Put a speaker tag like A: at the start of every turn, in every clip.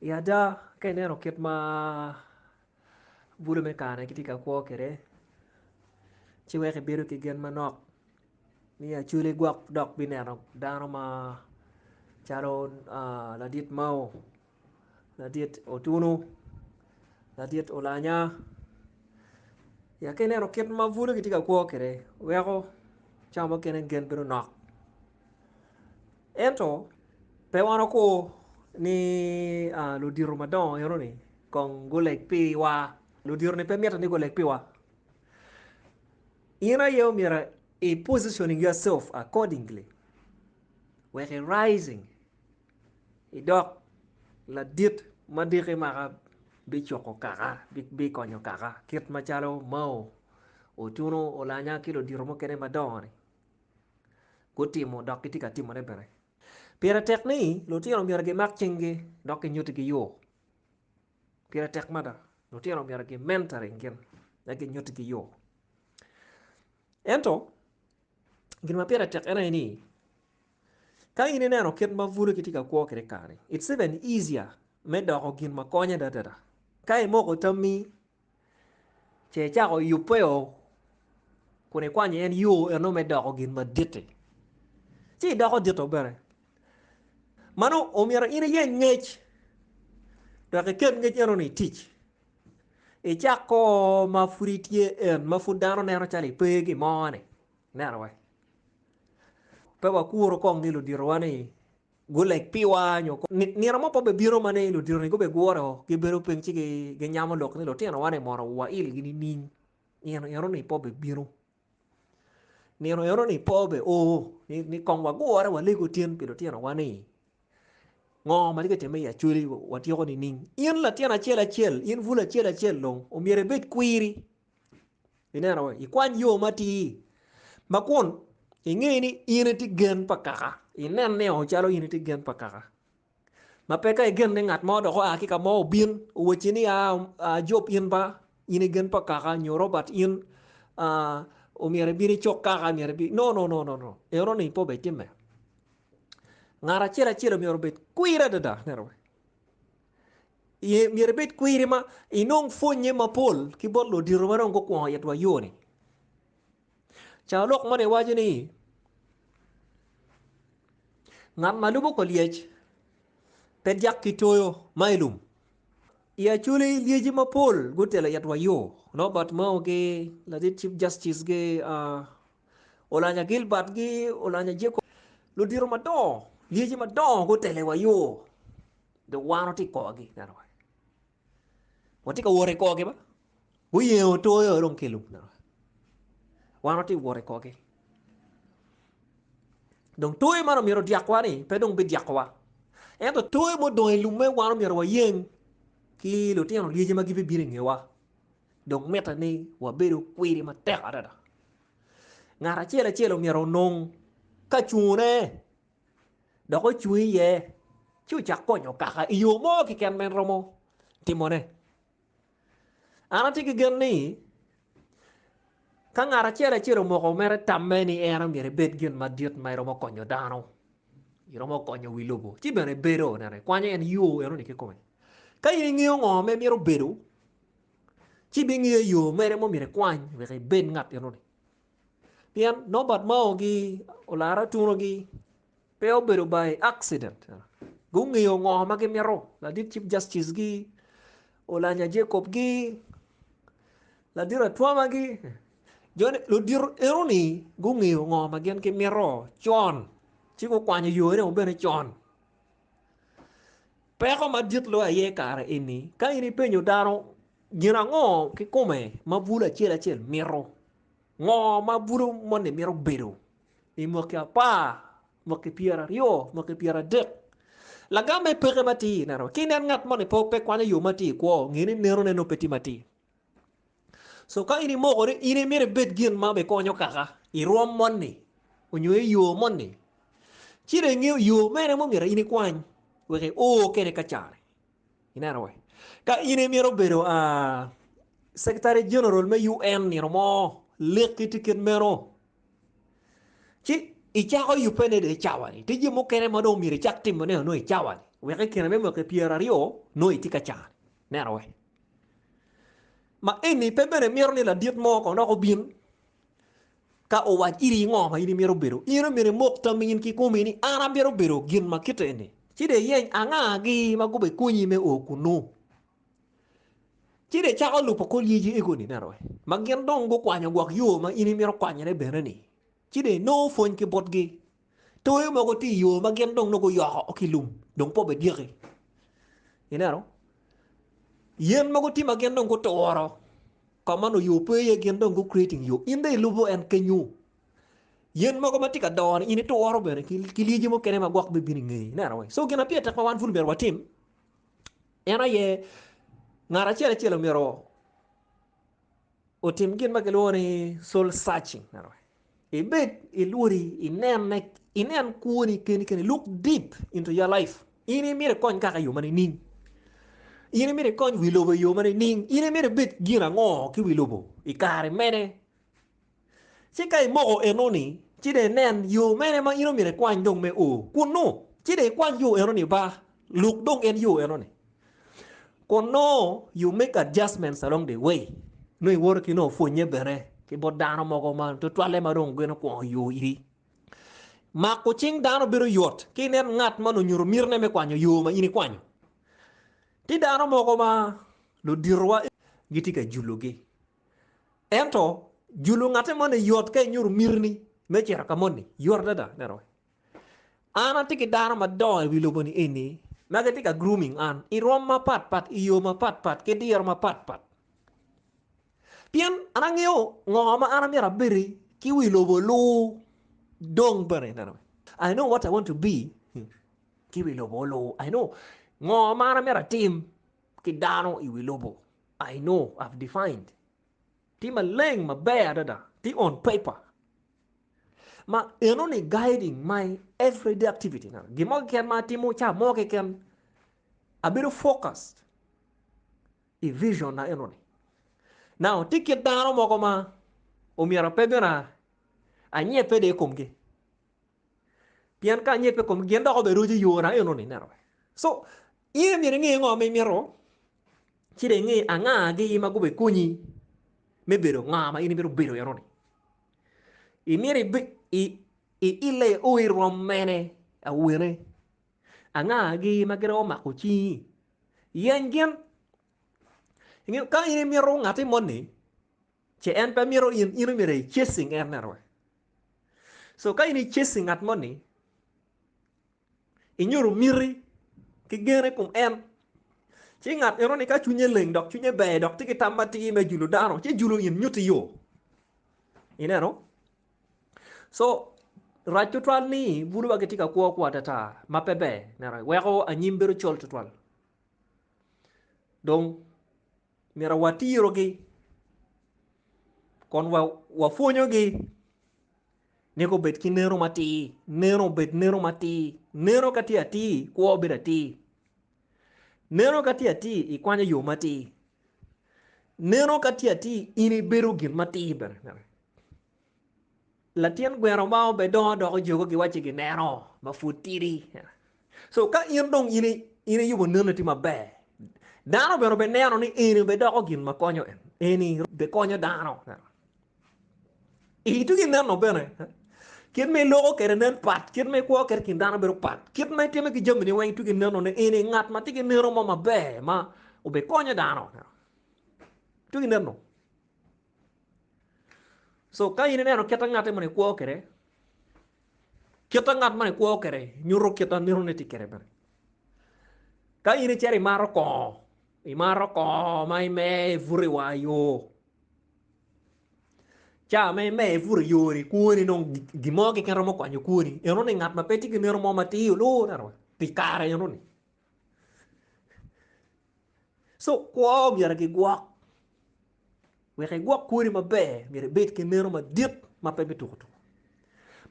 A: I ada ka ineno kit ma bulu me kare ni gitye ka kwo kwede ci weko ibedo ki gen manok ni acholi gwok dok bineno dano ma calo ladit Mao, ladit Otunu, ladit Olanya ya ka ineno kit ma bulu gitye ka kwo kwede weko ca mukene gen bedo nok ento pe wan wakur ni ludito madongo enoni kong guleg piwa ludito-ni pe mitte ni guleg piwa in aye omyero i positioning yourself accordingly wek i rising idok ladit ma diki maka bicuko kaka bikonyo kaka kit macalo Mao Otuno Olanya ki ludito mukene madongo-ni gutimo dok gitye ka timone bene. Pire tek ni lutino myero gimak cinggi dok ginyutigi yo. Pire tek mada. Lutino myero gi mentoring gin wek ginyutigi yo. Ento gin ma pire tek en aye ni ka in ineno kit ma bulu gitye ka kwo kwede i kare-ni it's even easier me doko gin ma konyo adada ka imoko tammi Ce icako yubbe-o kun ikwanyo en yo eno me doko gin madit-ti, ci idoko dito bene. Mano omyero in iyeny ngec dok iket ngec eno-ni i tic. Icak ko ma pud itye en ma pud dano neno calo ipe gin mo-ni. Ineno wai? Pe wakuru kong ni luditowa ni guleg piwa nyo nino mo pe obibino ma ni ludito-ni gubigure o gibedo piny ci ginyamo lok ni lutinowa ni mono wailgi nining? Nino eno-ni pe obibino. Nino eno-ni pe obi o ni kong wagure walego tin pi lutinowa ni ngo ma tye ka timme i Acholi watyeko nining? In latin acel acel, in bul acel acel dong omyero ibed kwiri. Ineno we, ikwany yo matir ma kun inge ni in itye gen pa kaka, inen ni o calo in itye gen pa kaka. Ma pe ka igen ni ngat mo dok oa ki ka mo obin owacci ni a Job in ba in i gen pa kaka nyo Robert in omyero ibin icok kaka myero ibi no no no no no eno ni pe obitimme. Ngat acel acel omyero obed kwir adada ineno we. Myero ibed kwiri ma inong pwonnye mapol ki bot ludito ma dong gukwongo itwa yo-ni. Carolok moni waco ni, Ngat ma lubo kor lyec pe dyak ki toyo ma i lum. I Acholi, lyeci mapol gutelo itwa yo. Robert Mao gi, ladit Chief Justice gi, Olanya Gilbert gi, Olanya Jacob, ludito madongo, lyeci madongo gutelo iwa yo. Dong wan watye i korgi neno wai. Watye ka wot i korgi ba. Guyengo toyo dong ki i lum neno wai. Wan watye ka wot i korgi. Dong toyo man omyero odyakwa ni pe dong bidyakowa. Ento toyo mudong i lumme wan omyero wayeng ki lutino lyeci ma gibibino i ngewa. Dong mitte ni wabedo kwiri matek adada. Ngat acel acel omyero onong ka cungune dok ocung iye ci ocak konyo kaka i yo mo keken ma en romo timone. An atye ki gen ni ka ngat acel acel omoko mere tamme ni en omyero ebed gin madit ma eromo konyo dano, iromo konyo wi lobo, ci bene ebedo nene kwanyo en yo enoni kikome. Ka in ingeyo ngo ma imito bedo, ci ibingeyo yo mere ma omyero ikwany wek ibed ngat enoni. Pien Norbert Mao gi Olara Otuno gi pe obedo by accident. Gungeyo ngo ma gimito. Ladit Chief Justice gi, Olanya Jacob gi, ladit Atwama gi, joni ludito enoni gungeyo ngo ma gin gimito con ci gukwanyo yone bene con. Peko madit loyo aye i kare eni ka in ipenyo dano gin ango kikome ma bulu acel acel mito. Ngo ma bulu moni mito bedo i mwaki apar, mwaki pyeraryo, mwaki pyeradek? Lagamme peke matir. Ineno, ka inen ngat moni pe kwanyo yo matir i kwo, nge ni nenone nongo pe tye matir. So ka in imoko ni in imito ibed gin ma bikonyo kaka i rwom moni onyo i yo moni, ci dong ingeyo yo mene ma omyero in ikwany wek io kwede ka cani. Ineno we? Ka in imito bedo a Secretary General me UN nino mo, lekki tye kit meno, ci icako yubbe ne dong i cawa-ni. Tye jami mukene ma dong myero icak timone nongo i cawa-ni. Wek i kine me mwaki pyeraryo nongo itye ka can. Neno we. Ma eni pe bene mito ni ladit mo kong dok obin ka owac iri ngo ma in imito bedo. In omyero imok tammi in kikomi ni an amito bedo gin ma kite eni. Ci dong iyeny anga-gi ma gubikonyi me o kunnu. Ci dong icako lubo kor lyeci ego-ni, neno we, ma gin dong gukwanyo gwok yo ma in imito kwanyone bene-ni. Ci dong inongo pwony ki botgi. Toyo mogo tye i yo ma gin dong nongo guyoko ki lum, dong pe obidyeki. Ineno? Yen mogo tye ma gin dong guturo ka ma nongo yo pe iye, gin dong gu creating yo. In dong ilubo en kenyo. Yen mogo ma tye ka dongo-ni in ituro bene ki lyeci mukene ma gwok bibino i ngeyi. Ineno? So gin ma pire tek ma wan pud myero watim en aye ngat acel acel omyero otim gin ma kilwongo ni soul searching. Ibed ilwodi inenne inen kwoni keni keni look deep into your life. In imito ikony kaka i yo ma nining? In imito ikony wi lobo i yo ma nining? In imito ibed gin ango ki wi lobo i kare mene? Ci ka imoko enoni, ci dong inen yo mene ma in omyero ikwany dong me o kunnu. Ci dong ikwany yo enoni ba, luk dong en yo enoni. Kun nongo you make adjustments along the way. Nongo iwoto ki nongo pwonye bene ki bot dano mogo ma tutwalle ma dong gin okwongo yo iri. Mako cing dano bedo yot ki inen ngat ma onyuto mitine me kwanyo yo ma in ikwanyo. Tye dano mogo ma luditowa gitye ka julogi. Ento julo ngate moni yot ka inyuto mitini me cito ka moni. Yot adada. Ineno? An atye ki dano madongo i wi lobo-ni eni ma gitye ka grooming an i rwom mapatpat, i yo mapatpat, ki diro mapatpat. Pien an angeyo ngo ma an amyero abedi ki wi lobo lu dong bene. Ineno? I know what I want to be ki wi lobo lu. I know ngo ma an amyero atim ki dano i wi lobo. I know, I've defined. Tye maleng maber adada, tye on paper. Ma enoni guiding my everyday activity. Gin mo keken ma atimo ca mo keken, abedo focused i vision na enoni. Now, tye kit dano mogo ma omyero pe bene anyebbe de i komgi. Pien ka anyebbe i komgi, gin dok oberoco yona enoni. Ineno? So, in myero inge ngo ma imito, ci dong inge anga-gi ma gubikonyi me bedo nga ma in imito bedo enoni. Imito iile o i rwom mene awene? Anga-gi ma giromo mako cingi? Yeny gin. Ka in imito ngati moni, ce en pe mito in, in omyero i chasing en neno. So ka in i chasing ngat moni, inyuto miti ki gen i kom en, ci ngat eno ni ka cwinye leng dok cwinye ber dok tye ki tam matir me julo dano, ci julo in nyutti yo. Ineno? So, rac tutwal ni bulu wa gitye ka kwo kwo atata ma pe ber, neno, weko anyim bedo col tutwal. Dong myero watirogi kun wapwonyogi ni gubed ki neno matir, neno obed neno matir, neno ka tye atir kwo bedo atir, neno ka tye atir ikwanyo yo matir, neno ka tye atir in ibedo gin matir bene. Latin gweno ma obedongo doko jogo giwacci gineno ma pud tidi. So ka in dong in in iyubo neni tye maber, dano bene obineno ni eni obedoko gin ma konyo en, eni bikonyo dano. Itye ki neno bene kit ma iloko kwede nen pat, kit ma ikwo kwede i kin dano bedo pat, kit ma itimo ki jamini weng itye ki neno ni eni ngat ma tye ki neno mo maber ma obikonyo dano. Itye ki neno. So ka in ineno kit ma ngat moni kwo kwede, kit ma ngat moni kwo kwede nyuto kit ma nenone tye kwede bene. Ka in icito imato kongo, imato kongo ma imer ibuto i war yo, ca ma imer ibuto i yo-ni kwoni dong gin mo keken romo kwanyo kwoni, enoni ngat ma pe tye ki neno mo matir olor pi kare enoni. So kwo myero gigwok. Wek igwok kwoni maber, myero ibed ki neno madit ma pe me tuko tuko.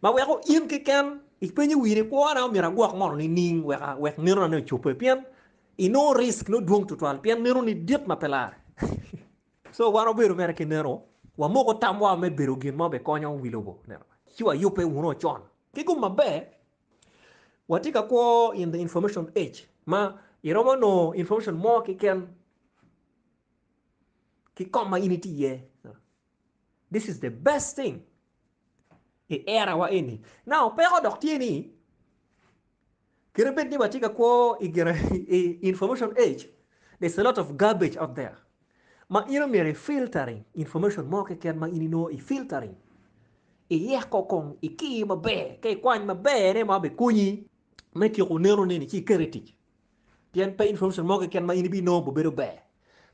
A: Ma weko in keken ipenyo wi ni kwona myero agwok mono nining wek wek nenona ni ocobbe pien inongo risk nongo dwong tutwal pien nenoni dit ma pe lare. So wan wabedo mere ki neno, wamoko tamwa me bedo gin ma obikonyo wi lobo ci wayubbe wunu con. Ki gum maber, watye ka kwo in the information age. Ma iromo nongo information mo keken ki kom ma in itye iye. This is the best thing i era wa eni. Now peko dok tye ni kadi bed ni watye ka kwo i gine i information age, there's a lot of garbage out there. Ma in omyero i filtering information mo keken ma in inongo i filtering. Iyeko kong ikir maber ka ikwany maber ne ma bikonyi me tyeko neno neni ci iket i tic. Pien pe information mo keken ma in ibinongo obedo ber.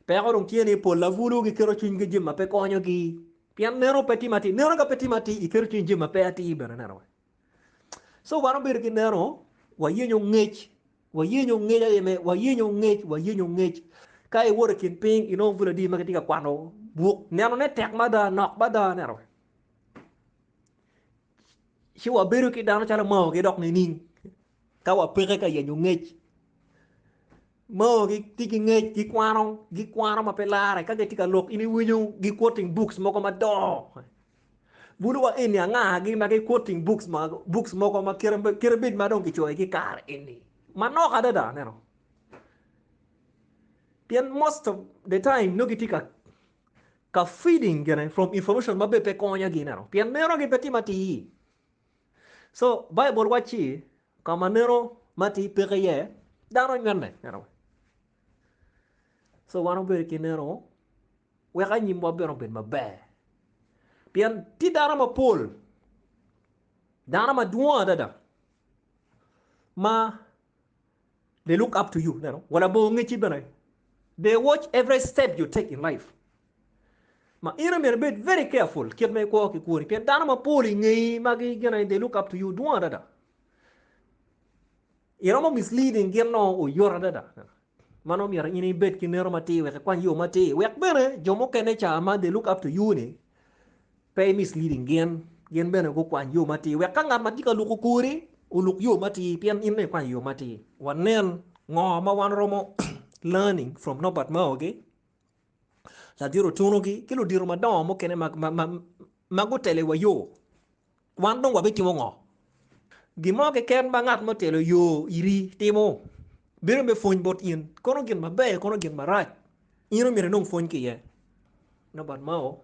A: Peko dong tye ni pol abulu giketo cwinygi i jami ma pe konyogi. Pien neno pe tye matir. Neno ka pe tye matir, iketo cwinyi i jami ma pe atir bene neno. So wan obedo ki neno, wayenyo ngec, wayenyo ngec aye me, wayenyo ngec, wayenyo ngec. Ka iwoto i kin piny, inongo bul adi ma gitye ka kwano buk. Nenone tek mada, nok mada neno. Ci wabedo ki dano calo Mao ki dok nining ka wapeke ka yenyo ngec? Mao gitye ki ngec, gikwano, gikwano ma pe lare. Ka gitye ka lok in iwinyo gi quoting books mogo madongo. Bulu wa eni angagi ma gi quoting books ma books mogo ma kite kite bed ma dong kicoyo ki kare eni manok adada neno. Pien most of the time nongo gitye ka ka feeding gine from information ma bene pe konyogi neno pien nenogi pe tye matir. So Baibul wacci ka ma neno matir peke iye dano nywene neno. So wan wabedo ki neno wek anyimwa bene obed maber. Pien tye dano mapol, dano madwong adada ma They look up to you neno wa labongo ngecci bene they watch every step you take in life ma in omyero ibed very careful kit ma ikwo ki kwoni pien dano mapol i ngeyi ma gine they look up to you dwong adada iromo misleading gin no oyot adada mano myero in ibed ki neno matir wek ikwany yo matir wek bene jo mukene ca ma they look up to you ni Pe i misleading gin, gin bene gukwany yo matir wek ka ngat ma tye ka luko kori oluk yo matir pien in dong ikwanyo yo matir. Wanen ngo ma wan romo learning from Norbert Mao gi, ladit Otuno gi ki ludito madongo mukene ma, ma, ma, ma gutelo wa yo. Wan dong wabitimo ngo? Gin mo keken ma ngat ma otelo yo iri timo bedo me pwony bot in, kono gin maber kono gin marac, in omyero inong pwony ki iye. Norbert Mao,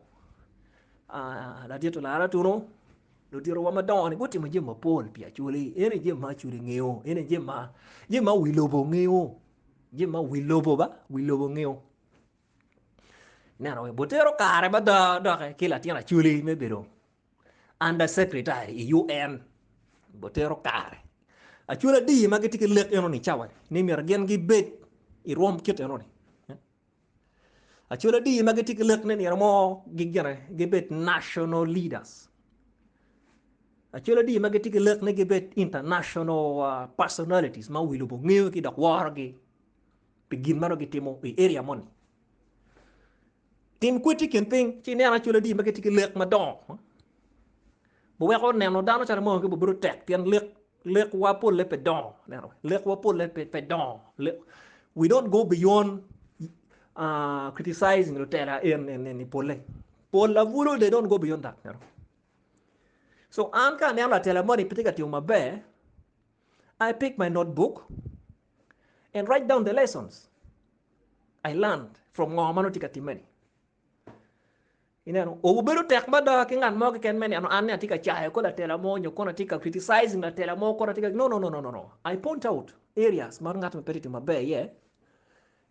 A: ladit Olara Otuno, luditowa madongo-ni gutimo jami mapol pi Acholi. Eni jami ma Acholi ngeyo, eni jami ma jami ma wi lobo ngeyo, jami ma wi lobo ba wi lobo ngeyo. Ineno, butero kare mada doki ki latin Acholi me bedo Under Secretary i UN butero kare. Acholi adi ma gitye ki lek enoni cawa ni myero gin gibed i rwom kit enoni. Acholi adi ma gitye ki lek ni nino mo gigine gibed national leaders. Acholi adi ma gitye ki lek ni gibed international uh, personalities ma wi lobo ngeyo ki dok worogi pi gin ma nongo gitimo i area moni. Tim kwed i kin piny ci inen acholi adi ma gitye ki lek madongo. Biweko neno dano calo mo ki bibedo tek pien lek lekwa polle pe dongo. Neno lekwa polle pe, pe dongo. Lek, we don't go beyond uh, criticizing lutela en en en polle. Pol abulu they don't go beyond that. Neno. So an ka aneno latela moni pe tye ka timo maber, I pick my notebook and write down the lessons I learned from ngo ma nongo tye ka timme-ni. Ineno, obedo tek mada ki ngat mo keken me neno an ni atye ka cayo kor latela mo nyo kono atye ka criticizing latela mo kono atye ka no no no no no no. I point out areas ma ngat ma pe tye timo maber iye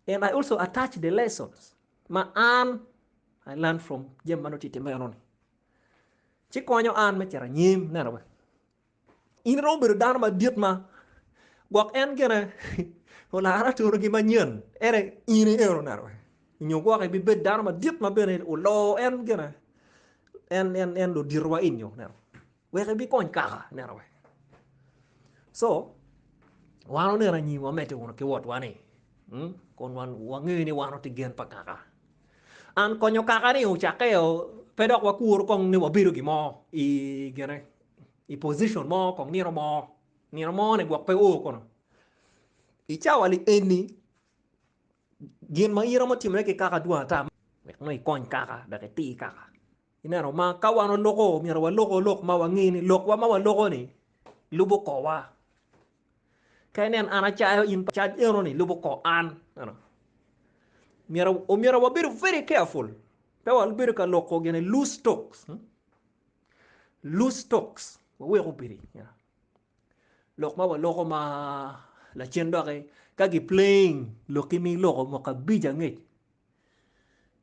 A: and I also attach the lessons ma an I learn from jami ma nongo tye timme enoni. Ci konyo an me cito anyim neno be. In iromo bedo dano madit ma gwok en gine olara turugi manyen ene in iero neno nyo gwok ibibed dano madit ma bene oloo en gine en en en ludito wa inyo neno wek ibikony kaka neno we so wan oneno anyim wamedde wunu ki wotwa ni hmm? kun wan wangeyo ni wan otye gen pa kaka an konyo kaka ni ocakke pe dok wakuru kong ni wabedo gin mo i gine i position mo kong nino mo, nino mo ni gwok pe o kono. I cawa li eni, gin ma in romo timone ki kaka dwong ata wek nongo ikony kaka dok itir kaka. Ineno ma ka wan oloko myero waloko lok ma wange ni lokwa ma waloko ni lubo korwa. Ka inen an acayo in cac eno ni lubo kor an. Myero omyero wabedo very careful. Pe wabedo ka loko gine loose talks. Hmm? Loose talks. Waweko obedi. Yeah. Lok ma waloko ma lacen doki ka gi playing loki mi loko mwaka abic angec.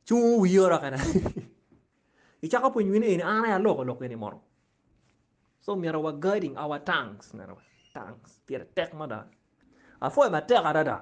A: Cungo wiyi oroke na. Icako pwonyo wini eni an aye aloko lok eni mono. So myero wa guarding our tongues. Tongues. Pire tek mada. Apwoyo matek adada.